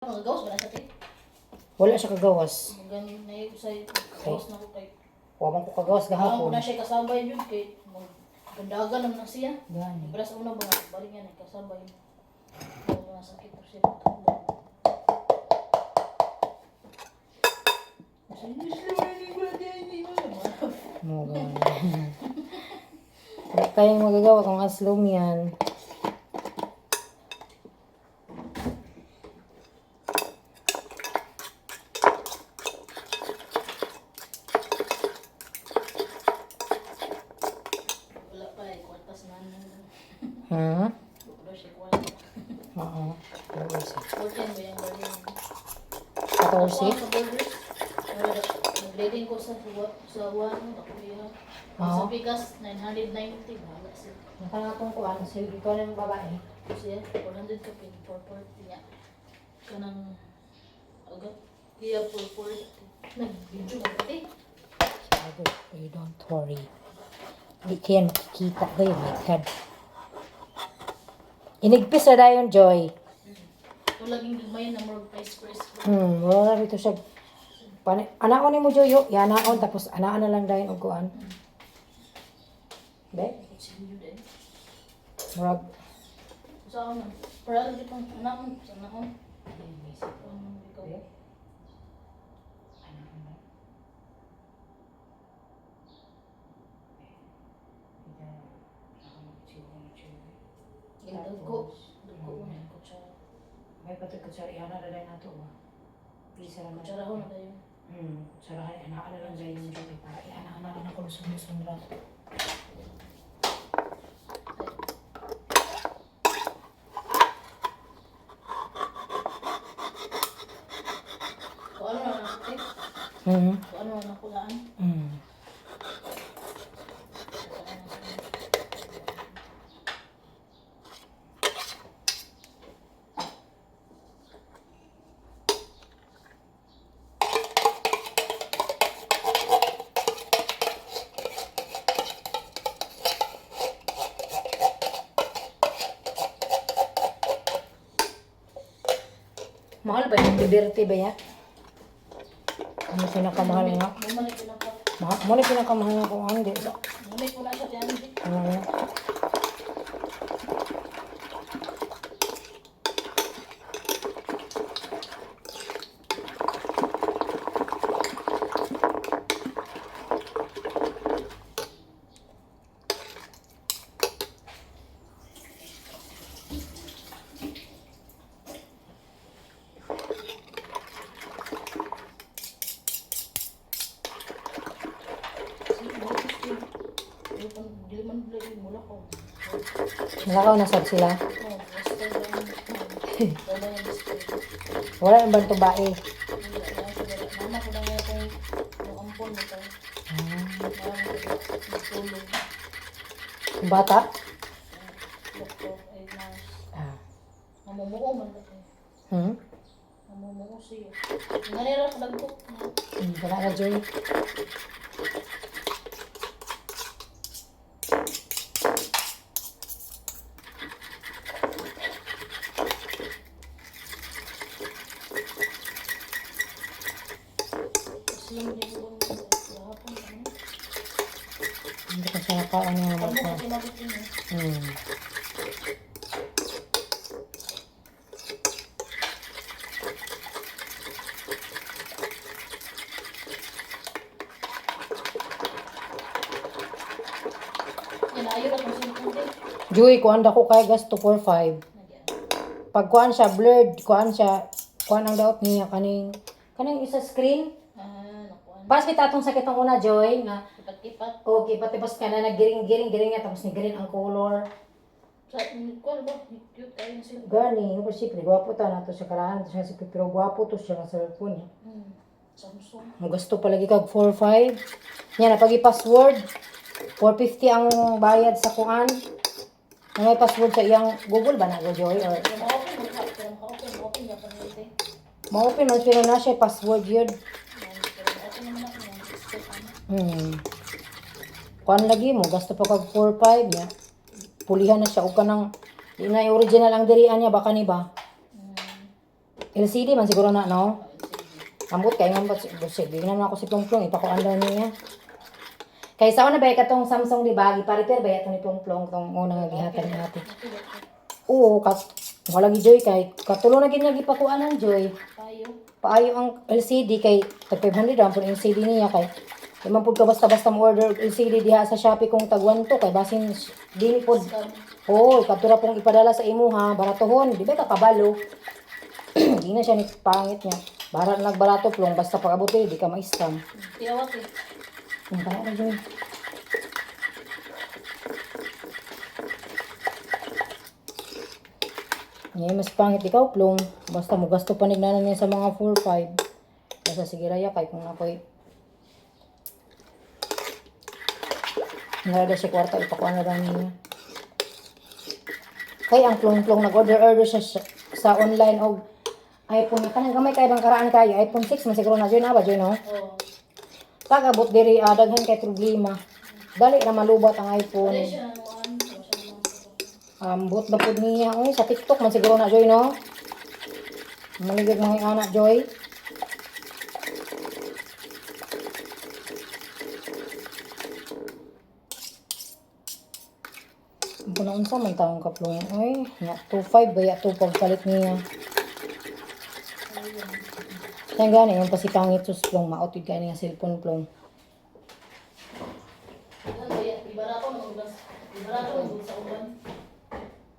Mga gawas ba na sa te? Wala siya kagawas. Gani na yung sa gawas na ko kay. Wa man ko kagawas Ang gahapon. na siya kasabay yun kay maggandagan naman na siya. Gani. Pero sa una ba nga, balik niya nagkasabay. Ang mga sakit po siya. Mo gani. Wala tayong magagawa kung aslom yan. Wala pa eh, kwartas na ano. Wala siya kwarta. Oo. Wala siya. 14 ba yung balik? 14? Sa borders. Nag-rating ko sa one, ako yun. Oo. Sa Pikas, 990. Bahala siya. Nakangatong kuan, si ikaw na yung babae. Siya, 400 ka pin, 440 niya. Kanang, aga, iya 440. Nag-video mo pati. Sabi, you don't worry. Di kayo makikita kayo, my God. Inigpis na dayon, Joy. Ito laging gagmay na more price price. Wala rito siya. Pane, anaon ni mo, Joy, yo. Yanaon, tapos anaan na lang dayon og kuan. Be, Kutsilyo din. murag. Sa ako man, para lagi pang anaon, sa anaon. Ikaw. Be. Yung dagko, dagko mo na yung kutsara. May patag kutsara, ihana na dayon nato ba? Pisa na. Kutsara ho na tayo. Kutsara, ihana na lang dayon mo, Joy, para ihana na lang ako lusong-lusong ra. Kung ano na lang eh. Kung ano na nakulaan. Mahal ba yung Liberty ba ya? Ano pinakamahal nga? Bumalik ko na pa. Mahal, mo na pinakamahal nga kung ano. Di. Bumalik ko na siya tiyan. Ano nga? Dili man lagi mula ko. Nalakaw na sad sila. Oh, basta lang. Wala yung display. Wala yung bantong bae. Mama ko lang ngayon kung yung ampon mo to. Tulog. Yung bata? Doktor ay nurse. Ah. Namumuo man lang eh. Namumuo siya. Nganira sa dagko. Wala na, Joy. Islam din ko kahapon. Ano? Hindi ko siya nakaano nga Ano mo. ko tinabot yun eh. Yan, ayaw na kung cellphone din. Joy, kuan dako kay gas 245. Nagyan. Pag kuan siya blurred, kuan siya, kuan ang daot niya kaning kaning isa screen. Ah, nakuan. Pas kita atong sakit ang una, Joy, nga Kipat-kipat. okay, pati bas ka na naggiring-giring giring nga tapos ni green ang color. Sa, kuan ba? Cute kayo na sila. Gani, pero siyempre, gwapo ta na to siya kalahan to siya sa pero gwapo to siya nga cellphone niya. Samsung. Mo gasto palagi kag 4-5. Nya na pag i-password 450 ang bayad sa kuan. Ang may password sa iyang Google ba na go Joy or Pero ma-open mo ka. Pero ma-open, ma-open niya pa nila eh. ma-open man pero na siya password yun. Pero ma-open naman ako. Step ano. Kuan lagi mo gasto pa kag 4-5 niya. Pulihan na siya og kanang di na yung original ang dirian niya baka ni ba. LCD man siguro na, no? Ambot kay nga sige na ako si Plongplong ipakuan daw niya. Kay sa una ba katong Samsung di ba gipa-repair ba ato ni Plongplong tong una nga gihatag ni ate. Oo, kat wala gi Joy kay katulo na gid niya gipakuan ang Joy. Tayo. Paayo ang LCD kay tag 500 ang pud LCD niya kay di man pud ka basta-basta mo order og LCD diha sa Shopee kung tag 1 to kay basin dili pod. Scam. Oo, kadto ra pong ipadala sa imo ha, baratohon, di ba ka kabalo? Di na siya ni pangit niya. Barat nagbarato plong basta pag-abot eh, di ka ma-scam. Tiyawat eh. Ang tama na Joy. Ngayon, mas pangit ikaw, plong. Basta mo gasto pa nignanan niya sa mga 4-5. Basta sige raya, kay kung ako'y Narada siya kwarta, ipakuha na lang niya. Kay ang plong-plong nag-order-order siya sa online og iPhone niya. Kanang gamay kay bang karaan kayo? iPhone 6 man siguro na Joy na ba Joy no? Oo. Pag abot diri daghan kay problema. Dali ra malubat ang iPhone. Wala siya nanuan. Wala siya nanuan. Ambot ba pud niya oy sa TikTok man siguro na Joy no? Maligid mga anak Joy. Ang kuna unsa man taong kaplong oy, nya 25 ba ya to pagpalit niya. Kaya gani yung pasipangit sus plong maot yun kay nga cellphone plong. Daghan ba yan? Ibarato ng ugas. Ibarato ng ugas sa uban.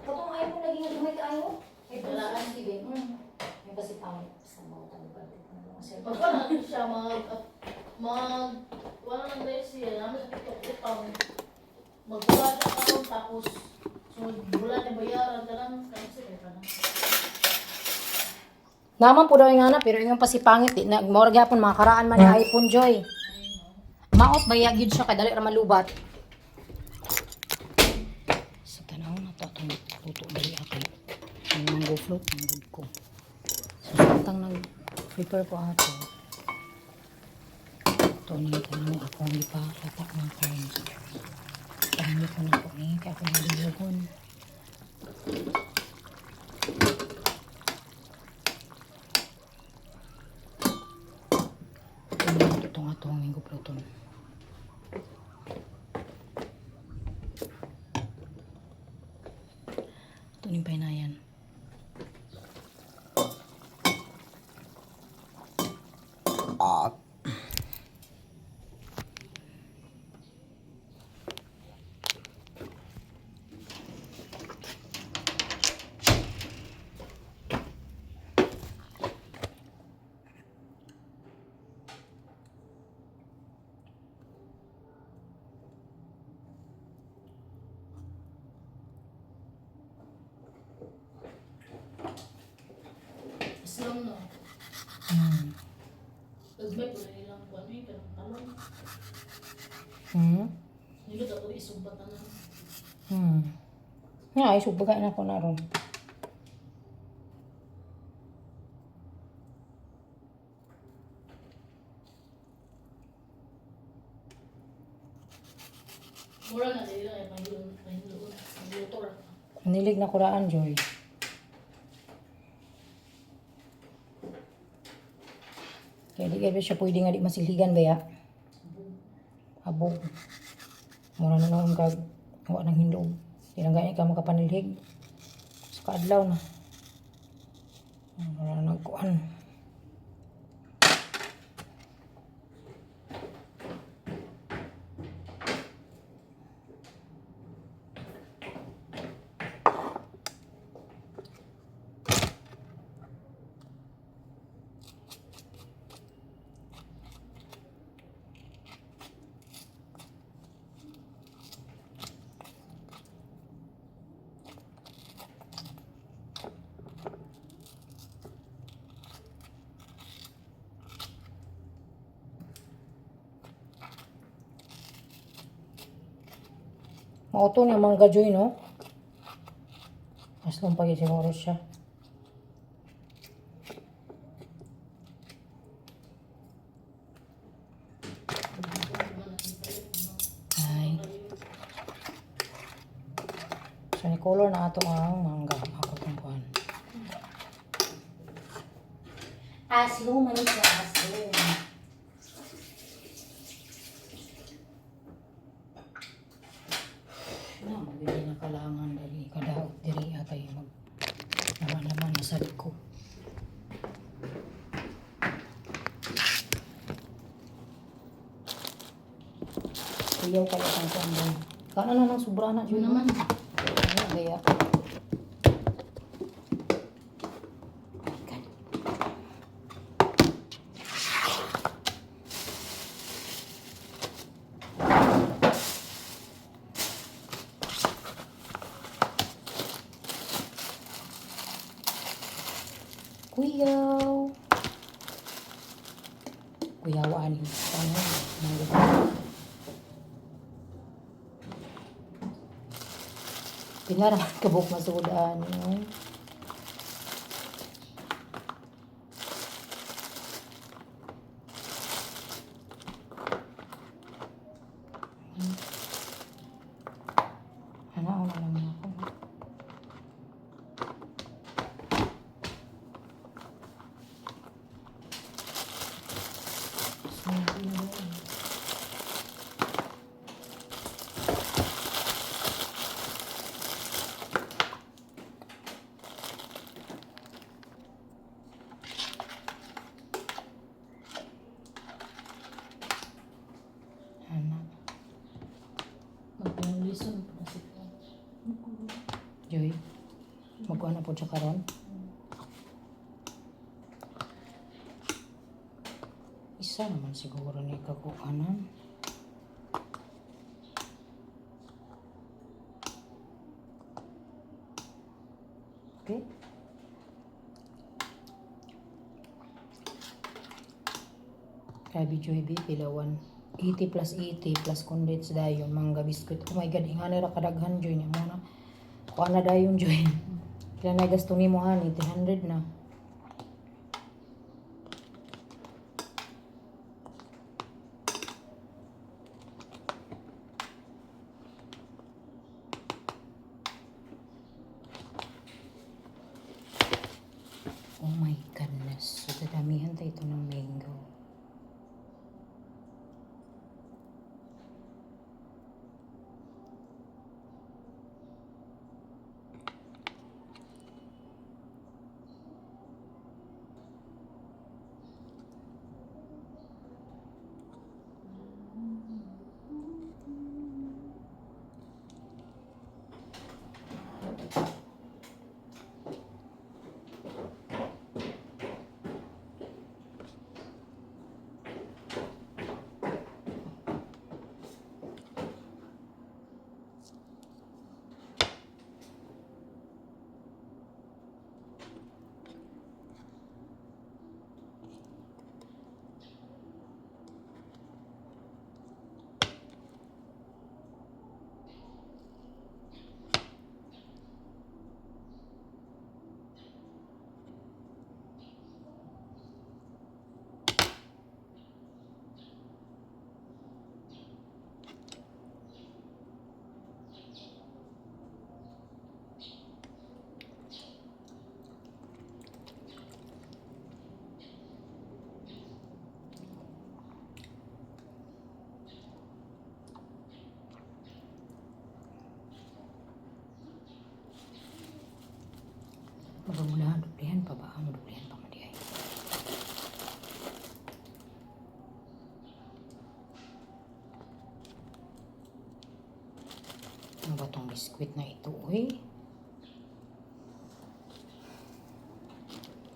Katong iPhone lagi nga gamay kaayo. Walaan. Yung pasipangit sa mga tanong. Pagka na siya mag mag wala nang dahil siya namin sa TikTok utang. Magbuka siya karon tapos sunod wala niya bayaran tanan kasi kay tanan. Naman po daw yung anak, pero yung pasipangit, di na, mura gyapon, mga karaan man ni iPhone Joy. Maot ba yun siya, kay dali ra malubat. Sa tanaw na to, atong luto dali ako. Ang mango float, ang good ko. So, samtang nag-prepare ko ato. Ito ni tanaw ako ang ipalata ng karne. Pahingi ko na po ni, kaya ako nalilugon. Ito nga itong mango float. Ito yung painayan. Islam no. Gagmay po na ilang kuan eh kanang talong. Nindot ako isumbat tanan. Nga, ay, subagay na ko na ron. Mura na dili ay mahilon mahilon. Magluto ra. Nilig na kuraan, Joy. Kaya di kaya siya pwede nga di masilhigan ba ya? Abog. Mura na noon kag wa nang hindog. Di lang gani ka makapanilhig. Sa kaadlaw na. Mura na nagkuan. Mauto niya mangga Joy, no? Aslong pag siguro siya. Ay. So, ni color na ato ang mangga. Ako itong kuhan. Aslo man siya, aslo. Na, mabili na kalangan dali kadaot diri atay mag laman-laman na sa ko. Kuyaw kaya kang kuan. Kana na lang sobra na Yun jud naman. Ano gaya? Oh my God. Kuyaw. Kuyaw ani. Ano? Mangga. Pila ra man kabuk masudan. No? Ano, ano lang ako. So, yun. Ano? Magpinulison po na si Pong. Joy, magkuha na po siya karon. Isa naman siguro ni kakuhanan. Okay. Grabe Joy B, pilawan. 80 plus 80 plus condensed dayon, mangga biscuit. Oh my God, ingani ra kadaghan Joy niya mo na. Kuha na dayon Joy. Kila na gasto nimo hani, 300 na. Oh my goodness. So, dadamihan tayo ito ng mango. Magugulahan, dublihan pa ba? Madublihan pa man di ay. Ano ba tong biskwit na ito, uy?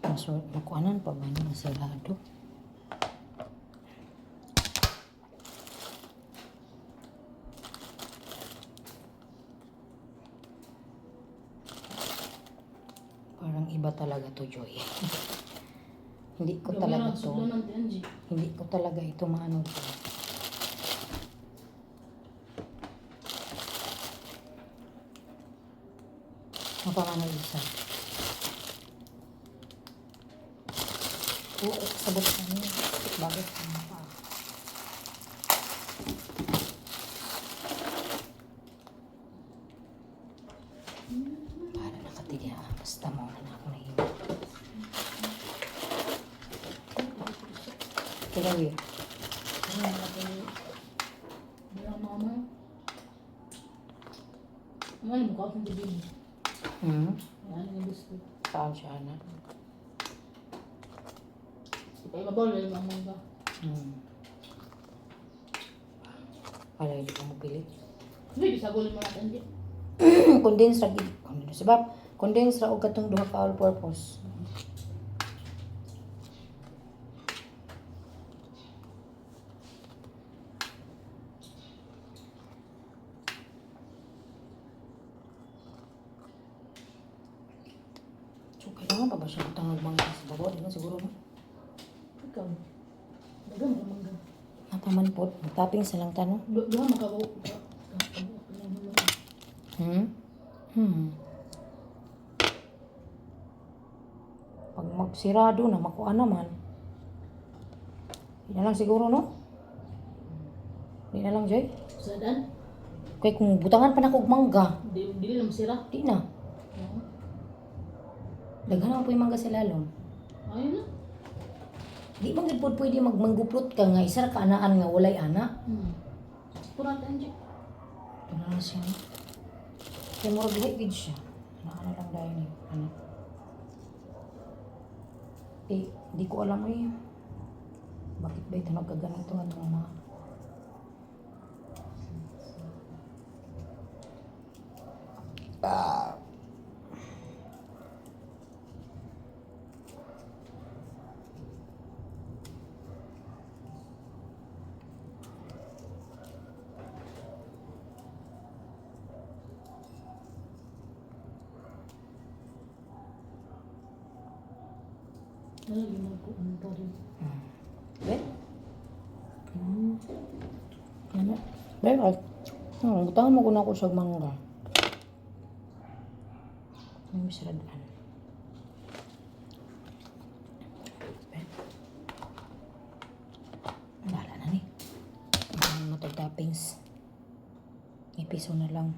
Maso, makuanan pa ba niya? Masarado. Parang iba talaga to, Joy. Hindi ko talaga to. Sudlan ng TNG. Hindi ko talaga ito maano. Joy. Mapamano isa. Oo, sabot ka niya. Bakit ano pa? Para nakatigya. Basta mo na ako nahimo. Kaya yun. Ano natin? Wala mama. Ano mukha akong bibig. Ano yung biscuit? Saan siya, ana? Kaya mabaw na yung mangga. Wala, hindi ko mapili. Hindi, gisagol mo natin di. Condense ra gid. Condense ba? Condense ra og katong duha ka all purpose. So, kailangan pa ba siya butang og mangga sa babaw? Di man siguro, no? Ikaw. Dagan ka mangga. Napaman po. Toppings na lang tanong. Duha makabuo. Pag magsirado na, makuha naman. Hindi na lang siguro, no? Hindi na lang, Joy. Sadan? Kaya kung butangan pa na kog mangga, Di, dili lang sira. di na. Oo. Daghan naman po yung mangga sa lalom. Ayun na. Di man gid pod pwede magmangguplot ka nga isa ra ka anaan nga walay ana. Pura tayo. Ito na lang siya. No? Kaya murag lahi gid siya. Ano lang dahil ni ano. Eh, di ko alam eh. Bakit ba ito nagkaganito nga itong mga. Ano yung magkuhan pa rin. Be? Ano? Be, ay. Butangan mo ko na ako sa mangga. May misradaan. Be. Wala na ni. Ang mga toppings. May piso na lang.